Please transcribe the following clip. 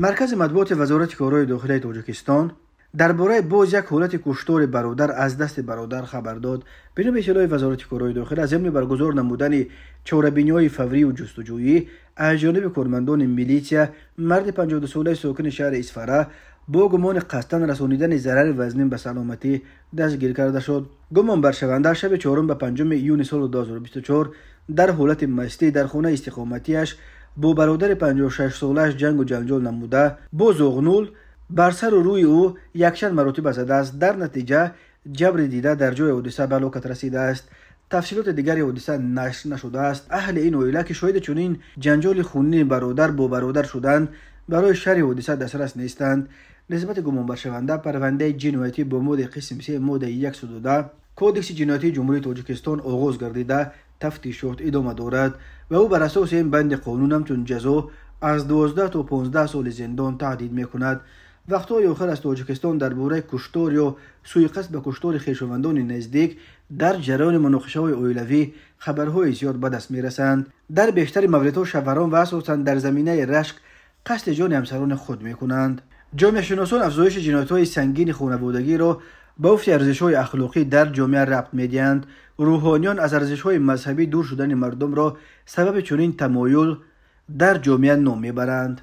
Маркази матбуоти Вазорати корҳои дохилаи Тоҷикистон дар бораи боз як ҳолати куштори бародар аз дасти бародар хабар дод. Бино ба иттилои Вазорати корҳои дохила, зимни баргузор намудани чорабиниҳои фаврию ҷустуҷӯӣ аз ҷониби кормандони милитсия, марди 52-солаи сокини шаҳри Исфара бо гумони қасдан расонидани зарари вазнин ба саломатӣ дастгир карда шуд. Гумонбаршаванда шаби 4 ба 5 июни соли 2024 дар ҳолати мастӣ дар хонаи истиқоматиаш бо бародари 56-солааш ҷангу ҷанҷол намуда, бо зоғнул бар сару рӯи ӯ якчанд маротиба задааст. Дар натиҷа ҷабри дида дар ҷои ҳодиса ба ҳалокат расидааст. Тафсилоти дигари ҳодиса нашр нашудааст. Аҳли ин оила, ки шоҳиди чунин ҷанҷоли хунини бародар бо бародар шуданд, барои шарҳи ҳодиса дастрас нестанд. Нисбати гумонбаршаванда парвандаи ҷиноятӣ бо моддаи қисми 3 моддаи 110 Кодекси ҷиноятии Ҷумҳурии Тоҷикистон оғоз гардида, тафтишот идома дорад ва ӯ бар асоси ин банди қонун ҳамчун ҷазо аз 12 то 15 соли зиндон таҳдид мекунад. Вақтҳои охир аз Тоҷикистон дар бораи куштор ё сӯиқасд ба куштори хешовандони наздик дар ҷараёни муноқишаҳои оилавӣ хабарҳои зиёд ба даст мерасанд. Дар бештари мавридҳо шавҳарон ва асосан дар заминаи рашк қасди ҷони ҳамсарони худ мекунанд. Ҷомеашиносон афзоиши ҷиноятҳои сангини хонаводагиро ба уфти арзишҳои ахлоқӣ дар ҷомеа рабт медиҳанд. Рӯҳониён аз арзишҳои мазҳабӣ дур шудани мардумро сабаби чунин тамоюл дар ҷомеа ном мебаранд.